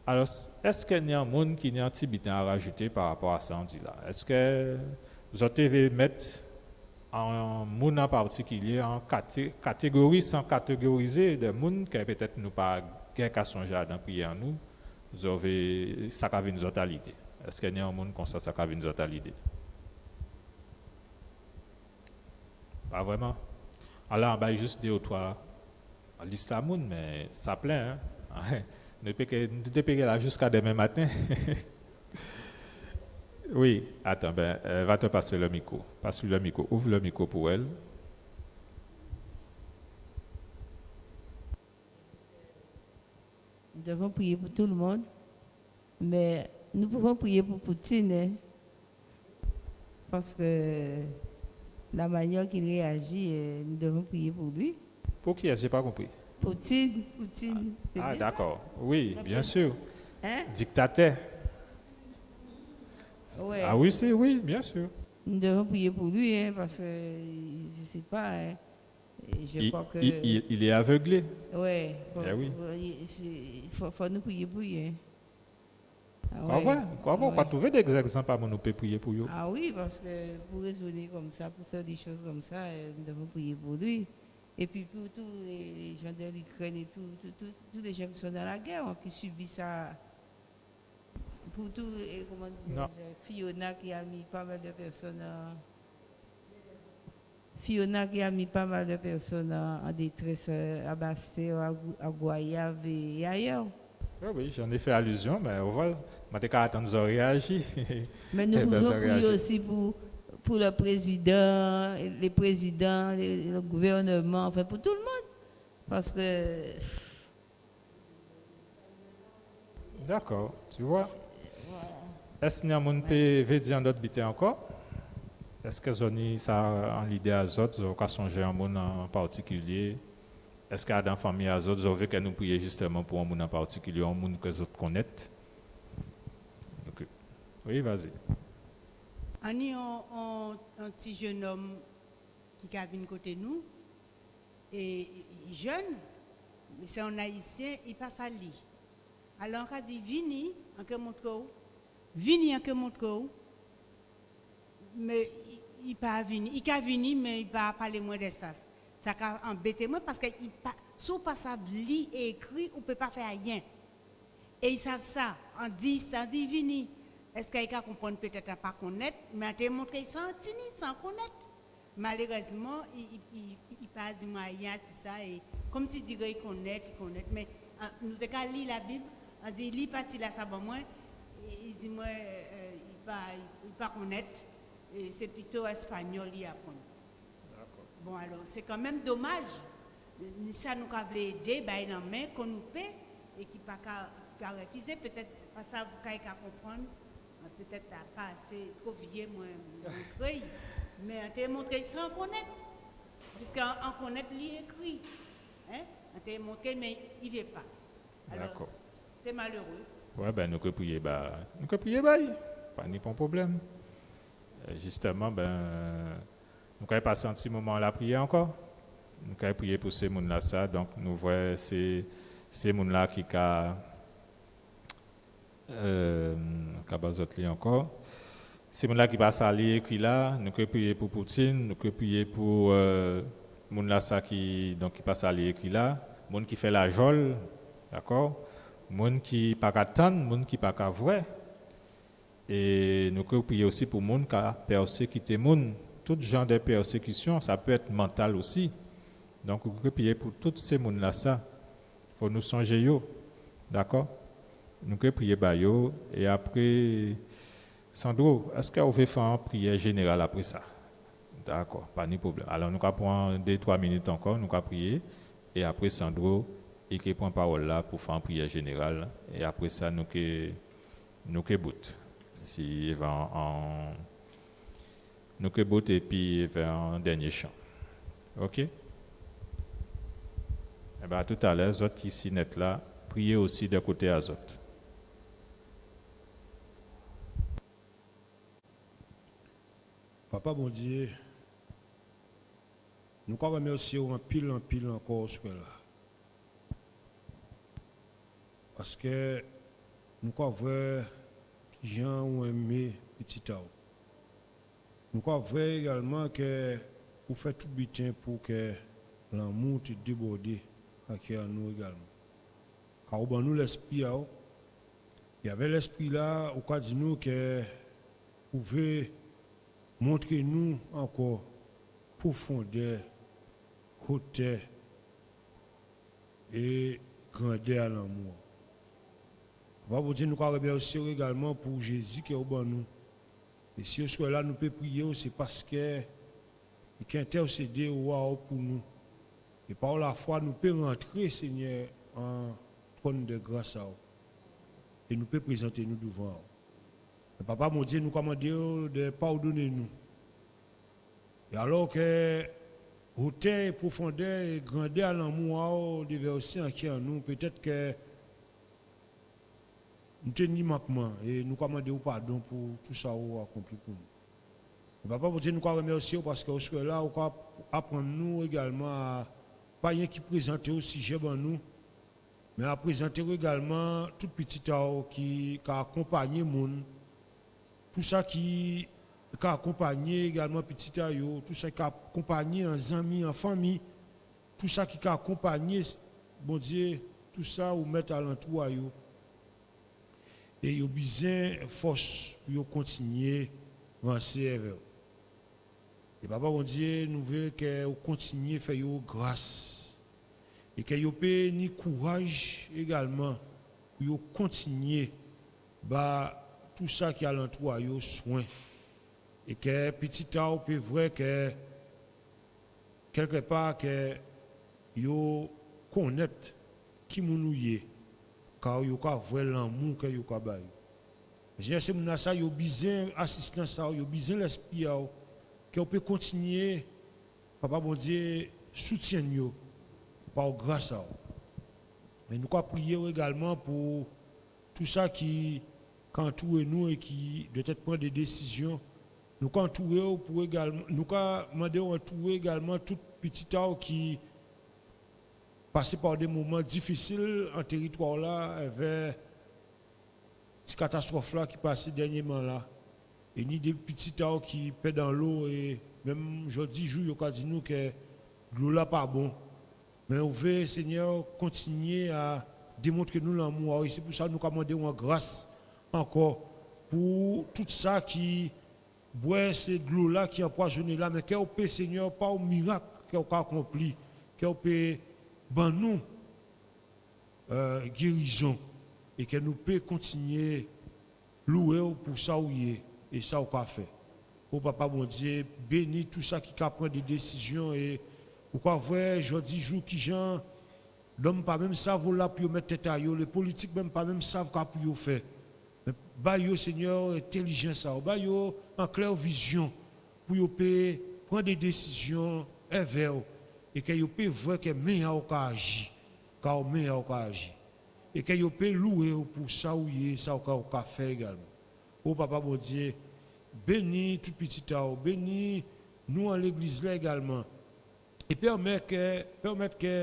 Alò, èske ni an moun ki ni an ti biten a rajouté pa rapò a sa an di la? Èske zòt té vé mèt an moun an patikilyé, an katé-, katégori, san katégorizé, dé moun ke pétèt nou pa ké ka sonjé adan priyè an nou, zò vé, sa ka vin zòt a lidé? Èske ni an moun konsa sa ka vin zòt a lidé? Pa vréman. Alò, an bay jis dé ou twa lis a moun, mé sa plen, en. Nou pé ké, nou té pé ké la jiska dèmen maten. Wi, atann, ben, euh, va te passer le micro. Passe-lui le micro. Ouvre le micro pour elle. Nous devons prier pour tout le monde, mais nous pouvons prier pour Poutine, hein, parce que la manière qu'il réagit, euh, nous devons prier pour lui. Pour qui est-ce? J'ai pas compris. Poutine, Poutine, c'est bien ça? Ah, d'accord. Oui, bien sûr. Hein? Dictateur. Ouais. Ah oui, c'est, oui, bien sûr. Nous devons prier pour lui, hein, parce que, je sais pas, hein, et je crois que il, il, il est aveuglé. Ouais, faut, eh oui, faut, il, il faut, faut nous prier pour lui, hein. Ah ouais. Kwa vwè, kwa vwè, ou ka twouvé dé ègzanp a moun ou pé priyé pou yo. Ah oui, parce que pour raisonner comme ça, pour faire des choses comme ça, euh, nous devons prier pour lui. Et puis pour tous les, les gens de l'Ukraine et tout, tout, tout, tous les gens qui sont dans la guerre, hein, qui subissent ça. Pour tout, et comment dire, Fiona qui a mis pas mal de personnes en, Fiona qui a mis pas mal de personnes en, en détresse, euh, à Basse-Terre, à Gou-, à Gouyave et, et ailleurs. Oui, oui, j'en ai fait allusion, mais on va, man té ka atann zò réaji. Mais nous pouvons prier aussi pour, pour le président, les présidents, les, le gouvernement, enfin pour tout le monde. Parce que Dakò, tu vois. Voilà. Èske ni an moun pé vé di an dòt biten ankò? Èske zò ni sa an lidé a zòt, zò ka sonjé an moun an patikilyé? Èske adan fanmi a zòt, zò vé ke nou priyé jistèman pou an moun an patikilyé, an moun ke zòt konnèt? Ok. Wi, vas-y. An ni an, an, an ti jennonm ki ka vin koté nou, é, é, é jenn, mé sé an Ayisyen, i pa sa li. Alò, an ka di, vini, an ké montré'w, vini, an ké montré'w. Mé i, i pa vini, i ka vini, mé i pa palé mwen dè sa. Sa ka anbété mwen, paskè i pa, si ou pa sav li é ékri, ou pé pa fè ayen. É i sav sa, an di sa, an di vini. Èske i ka konprann? Pétèt an pa konnèt, mé an té montré sa an tini, san konnèt. Malérèzman, i, i, i, i pa di mwen ayen asi sa, é kòmsi di i konnèt, i konnèt, mé, a, nou té ka li Labib, an di, li pati-lasa ban mwen, é i di mwen, euh, i pa, i, i pa konnèt, é sé pito èspanyòl i aprann. Dakò. Bon, alò, sé kanmenm domaj. Ni sa nou ka vlé édé, bay lanmen, kon nou pé, é ki pa ka, ki ka réfizé, pétèt pa sa, ka, i ka konprann, pétèt a pa asé, two vyé, mwen, mwen kréy. Mé an té montré san konnèt. Piskè an, an konnèt li ékri. Hen? An té montré, mé i vé pa. Alò, dakò, sé maléré. Wè, ben, nou ké priyé ba, nou ké priyé ba li. Pa ni pon pwoblèm. Euh, jistèman, ben, nou kay pasé an ti moman lapriyè ankò. Nou kay priyé pou sé moun-lasa. Donk, nou vwè sé, sé moun-la ki ka, euh, ka ba zòt li ankò. Sé moun-la ki pa sa li ékri la, nou ké priyé pou Poutine, nou ké priyé pou, euh, moun-lasa ki, donk, ki pa sa li ékri la, moun ki fè lajòl, dakò? Moun ki pa ka tann, moun ki pa ka vwè. É nou ké priyé osi pou moun ka pèsékité moun. Tout jan dè pèsékisyon, sa pé èt mantal osi. Donk, nou ké priyé pou tout sé moun-lasa. Fò nou sonjé yo. Dakò? Nou ké priyé ba yo. É apré, Sandro, èskè ou vé fè an priyè jénéral apré sa? Dakò, pa ni pwoblèm. Alò, nou ka pran dé, twa minit ankò, nou ka priyé. É apré, Sandro, i ké pran pawòl-la pou fè an priyè jénéral. É apré sa, nou ké Nou ké bout. Si évè an, an, nou ké bout épi évè an dènyé chan. Oké? Ében, a toutalè, zòt ki si nèt-la, priyé osi dè koté a zòt. Papa Bondyé, nou ka rèmèsyé'w anpil, anpil ankò oswè-la. Paskè nou ka vwè kijan ou enmé pitit a'w. Nou ka vwè égalman kè ou fè tout biten pou kè lanmou té débòdé an kè an nou égalman. Ka ou ban nou Lèspri a'w. É avè Lèspri-la, ou ka di nou kè ou vé montré nou ankò pwofondè, wotè é grandè a lanmou a'w. Papa Bondyé, nou ka rèmèsyé'w égalman pou Jézi kè ou ban nou. É si oswè-la nou pé priyé'w, sé paskè i ka entèsédé owa a'w pou nou. É pa lafwa, nou pé rantré, Sényè, an twòn dè gras a'w. É nou pé prézanté nou douvan a'w. Mé Papa Bondyé, nou ka mandé'w dè padonné nou. É alò kè wotè é pwofondè é grandè a lanmou a'w dévèsé an kè an nou, pétèt kè nou té ni mankman, é nou ka mandé'w padon pou tou sa ou akonpli pou nou. É Papa Bondyé, nou ka rèmèsyé'w paskè oswè-la, ou ka aprann nou égalman a pa yenki prézanté'w sijè ban nou, mé a prézanté'w égalman tout pitit a'w ki ka akonpanyé moun, tou sa ki ka akonpanyé égalman pitit a yo, tou sa ki ka akonpanyé an zanmi, an fanmi, tou sa ki ka akonpanyé, Bondyé, tou sa ou mèt alantou a yo. É yo bizwen fòs pou yo kontinyé vansé avè'w. É Papa Bondyé, nou vé kè ou kontinyé fè yo gras. É kè yo pé ni kouraj égalman pou yo kontinyé ba tou sa ki alantou a yo swen. É kè pitit a'w pé vwè kè kèlkèpa kè yo konnèt ki moun ou yé, ka yo ka vwè lanmou kè yo ka ba yo. Sényè, sé moun-lasa, yo bizwen asistans a'w, yo bizwen Lèspri a'w, kè ou pé kontinyé, Papa Bondyé, soutyenn yo pa gras a'w. Mé nou ka priyé'w égalman pou tou sa ki ka antouré nou é ki dwèt pran dé désizyon. Nou ka antouré'w pou égalman, nou ka mandé'w antouré égalman tout pitit a'w ki pasé pa dé moman difisil an téritwa-la, avè ti katastwòf-la ki pasé dènyèman la. É ni dé pitit a'w ki pèd anlo, é menm jòdi jou yo ka di nou kè dlo-la pa bon. Mé ou vé, Sényè, kontinyé a démontré nou lanmou a'w. É sé pou sa nou ka mandé'w an gras ankò pou tout sa ki bwè sé dlo-la ki anpwazoné la, mé kè ou pé, Sényè, pa on mirak kè ou ka akonpli, kè ou pé ban nou, euh, gérizon, é kè nou pé kontinyé louwé'w pou sa ou yé é sa ou ka fè. O Papa Bondyé, béni tou sa ki ka pran dé désizyon, é ou ka vwè jòdi jou kijan lòm pa menm sav ola pou yo mèt tèt a yo, lé politik menm pa menm sav ka pou yo fè. Mé ba yo, Sényè, entèlijans a'w, ba yo an klè vizyon pou yo pé pran dé désizyon èvè'w, é kè yo pé vwè kè men a'w ka aji, kè men a'w ka aji, é kè yo pé louwé'w pou sa ou yé, sa ou ka, ou ka fè égalman. O Papa Bondyé, béni tout pitit a'w, béni nou an légliz-la égalman. É pèmèt kè, pèmèt kè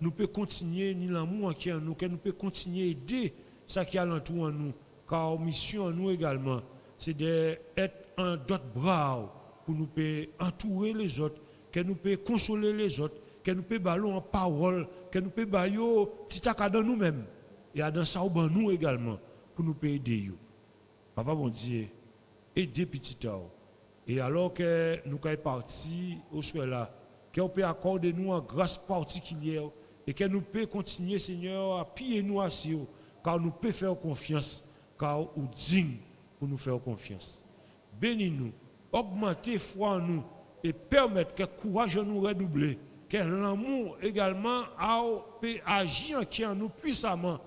nou pé kontinyé ni lanmou an kè an nou, kè nou pé kontinyé édé sa ki alantou an nou, ka misyon an nou égalman, sé dè èt an dòt bra a'w, pou nou pé antouré lézòt, kè nou pé konsolé lézòt, kè nou pé ba yo an pawòl, kè nou pé ba yo ti tak adan nou menm, é adan sa ou ban nou égalman, pou nou pé édé yo. Papa Bondyé, édé pitit a'w. É alò kè nou kay pati oswè-la, kè ou pé akòdé nou an gras patikilyè, é kè nou pé kontinyé, Sényè, apiyé nou asi'w, ka nou pé fè'w konfyans, ka ou dign pou nou fè'w konfyans. Béni nou, ogmanté fwa an nou, é pèmèt kè kouraj an nou rèdoublé, kè lanmou égalman a'w pé aji an kè an nou pwisaman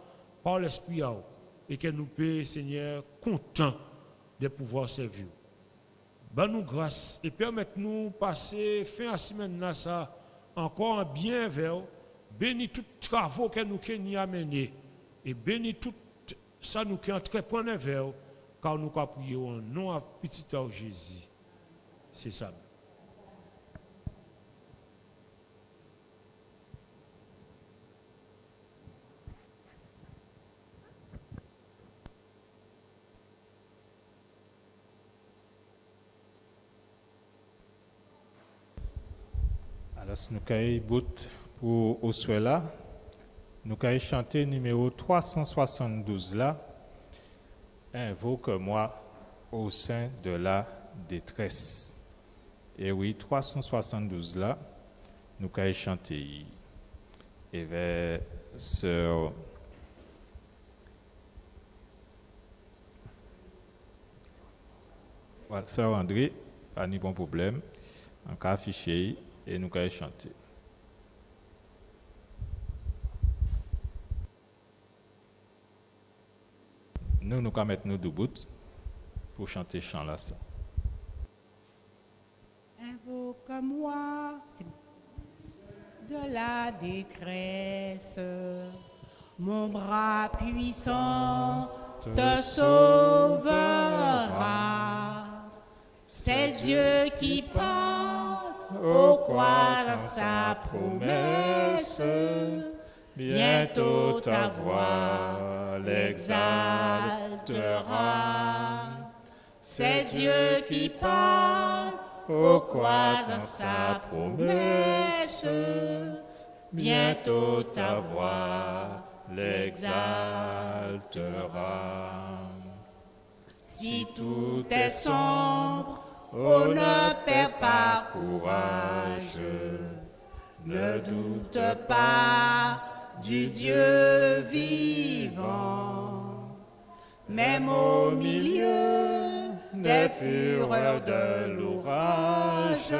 pa Lèspri a'w, é kè nou pé, Sényè, kontan dè pouvwa sèvi'w. Ban nou gras é pèmèt nou pasé fen a simenn-lasa ankò an byen èvè'w. Béni tout travo kè nou ké ni a mennen, é béni tout sa nou ké antrèprann èvè'w, ka nou ka priyé'w an non a Pitit a'w Jézi. Sé sa. Alò, nou kay bout pou oswè-la. Nou kay chanté niméwo twa san swasanndouz la, Invoque-moi au sein de la détresse. É wi, twa san swasanndouz la, nou kay chanté évè sè, vwala, sè André, pa ni pon pwoblèm. An ka afiché'y é nou kay chanté. Nou, nou ka mèt nou doubout pou chanté chan-lasa. Invoque-moi de la détresse, mon bras puissant te sauvera. C'est Dieu qui parle, oh, crois en sa promesse, bientôt ta voix l'exaltera. C'est Dieu qui parle, oh, crois en sa promesse, bientôt ta voix l'exaltera. Si tout est sombre, oh, ne perds pas courage, ne doute pas du Dieu vivant. Même au milieu des fureurs de l'orage,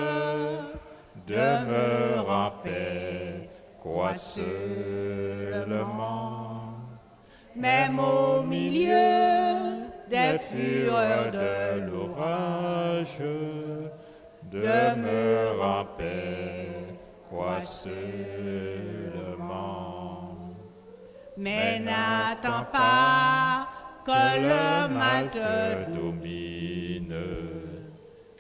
demeure en paix, crois seulement. Même au milieu des fureurs de l'orage, demeure en paix, crois seulement. Mais n'attends pas que le mal te domine,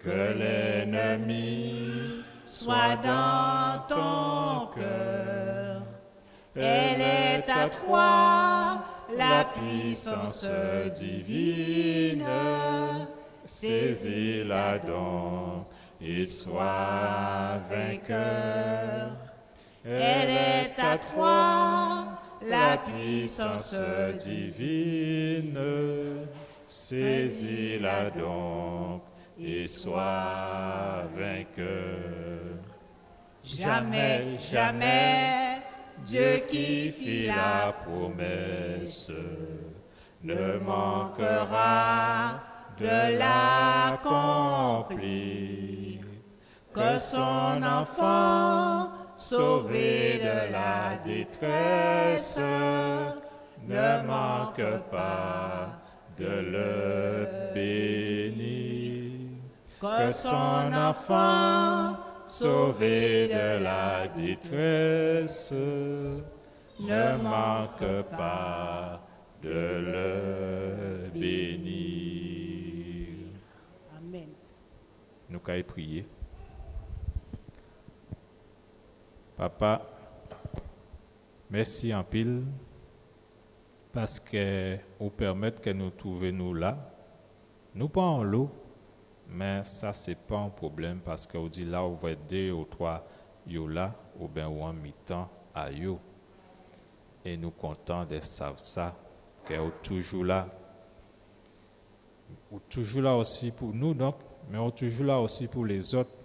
que l'ennemi soit dans ton cœur. Elle est à toi, la puissance divine, saisis-la donc et sois vainqueur. Elle est à toi, la puissance divine, saisis-la donc et sois vainqueur. Jamais, jamais, Dieu qui fit la promesse ne manquera de l'accomplir. Que son enfant, sauvé de la détresse, ne manque pas de le bénir. Que son enfant, sauvé de la détresse, ne manque pas de le bénir. Amen. Nou kay priyé. Papa, mèsi anpil, paskè ou pèmèt kè nou twouvé nou la. Nou pa anlo, mé sa sé pa on pwoblèm, paskè ou di la ou vwè dé ou twa yo la, oben ou an mitan a yo. É nou kontan dè sav sa, kè ou toujou la. Ou toujou la osi pou nou, donk, mé ou toujou la osi pou lézòt.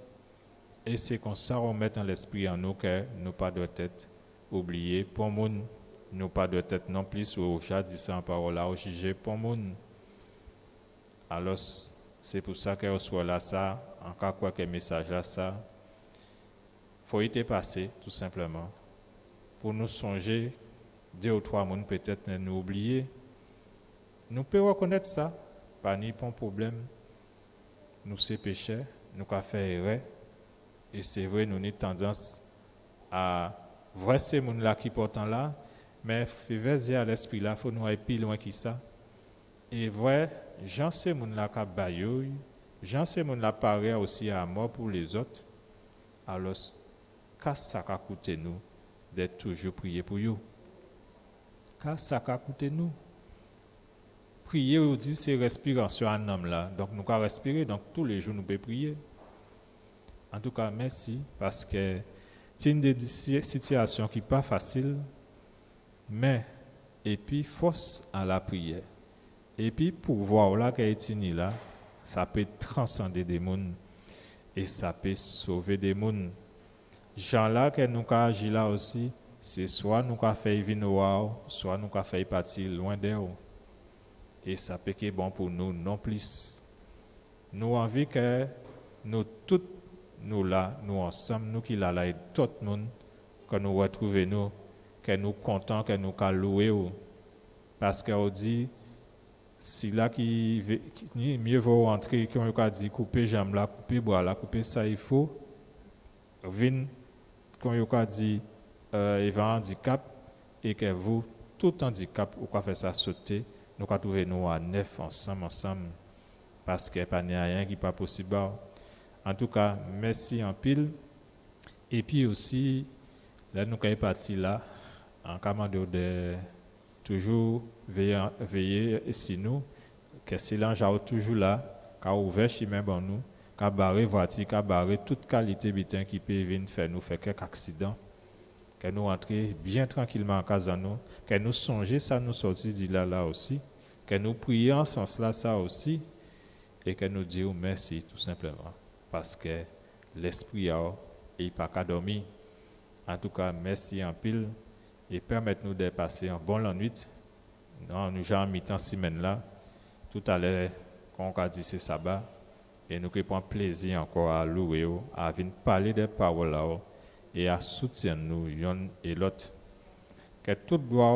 É sé konsa ou mèt an lèspri an nou kè nou pa dwèt èt oubliyé pon moun, nou pa dwèt èt non plis, ou ja di sa an pawòl-la, ou jijé pon moun. Alò, sé pou sa kè oswè-lasa, an ka kwè kè mésaj-lasa, fo i té pasé, tou senpleman, pou nou sonjé dé ou twa moun pétèt nou oubliyé. Nou pé rèkonèt sa, pa ni pon pwoblèm. Nou sé péchè, nou ka fè érè. É sé vré, nou ni tandans a vwè sé moun-la ki pòtan la, mé fè vèzé a Lèspri-la, fò nou ay pi lwen ki sa. É vwè jan sé moun-la ka bayoy, Jan sé moun-la paré osi a mò pou lézòt, alò, ka sa ka kouté nou dè toujou priyé pou yo? Ka sa ka kouté nou? Priyé, yo di, sé rèspirasyon a nanm-la. Donk, nou ka rèspiré, donk, toulé jou nou pé priyé. Antouka, mèsi, paskè tin dé di-, si-, sitiyasyon ki pa fasil, mé épi fòs a lapriyè, épi pouvwa-la kè i tini la, sa pé transandé dé moun é sa pé sové dé moun. Jan-la kè nou ka aji la osi, sé swa nou ka fè'y vin owa'w, swa nou ka fè'y pati lwen dè'w. É sa pé ké bon pou nou nonplis. Nou anvi kè nou tout, nou la, nou ansanm, nou ki la la, é dòt moun, kè nou rètwouvé nou, kè nou kontan, kè nou ka lwé'w. Paskè ou di, sila ki vé-, ki, ni myé vo rantré, kon yo ka di, koupé janm-la, koupé bwa-la, koupé sa i fo, vin, kon yo ka di, euh, évan andikap, é kè vou, tout andikap, ou ka fè sa soté, nou ka twouvé nou a nèf ansanm, ansanm, paskè pa ni ayen ki pa posib ba'w. Antouka, mèsi anpil. Épi osi, lè nou kay pati la, an ka mandé'w dè toujou véyé, véyé si nou, kè sé lanj a'w toujou la, ka ouvè chimen ban nou, ka baré vwati, ka baré tout kalité biten ki pé vin fè nou fè kèk aksidan. Kè nou rantré byen trankilman an kaz an nou, kè nou sonjé sa nou sòti di la la osi, kè nou priyé an sans-lasa osi, é kè nou di'w mèsi tou senpleman, paskè Lèspri a'w, i pa ka dòmi. Antouka, mèsi anpil, é pèmèt nou dè pasé on bon lannwit. Non, nou ja an mitan simenn-la. Toutalè, kon ou ka di, sé saba, é nou ké pran plézi ankò a lwé'w, a vin palé dè pawòl a'w, é a soutyenn nou yonn é lòt. Kè tout glwa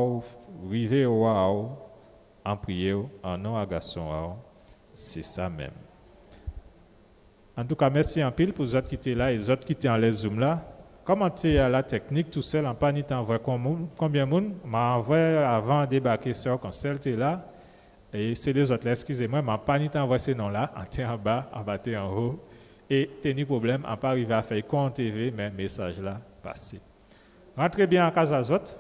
rivé owa'w, an priyé'w, an non a Gason a'w, sé sa menm. Antouka, mèsi anpil pou zòt ki té la é zòt ki té anlè Zoom la. Kòm an té a la tèknik tousèl, an pa ni tan vwè kon-, konbyen moun, mé an vwè avan débaké sè Kansèl té la, é sé lézòt-la, èskizé mwen, mé an pa ni tan vwè sé non-la, an té anba, anba té anwo, é té ni pwoblèm, an pa rivé a fè'y kon an té vé, mé mésaj-la pasé. Rantré byen an kaz a zòt,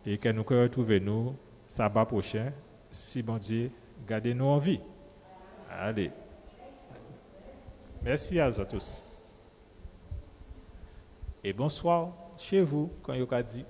é kè nou ké rètwouvé nou saba pwochen, si Bondyé gadé nou an vi. Alé. Mèsi a zòt osi. Et bonsoir chez vous, kon yo ka di.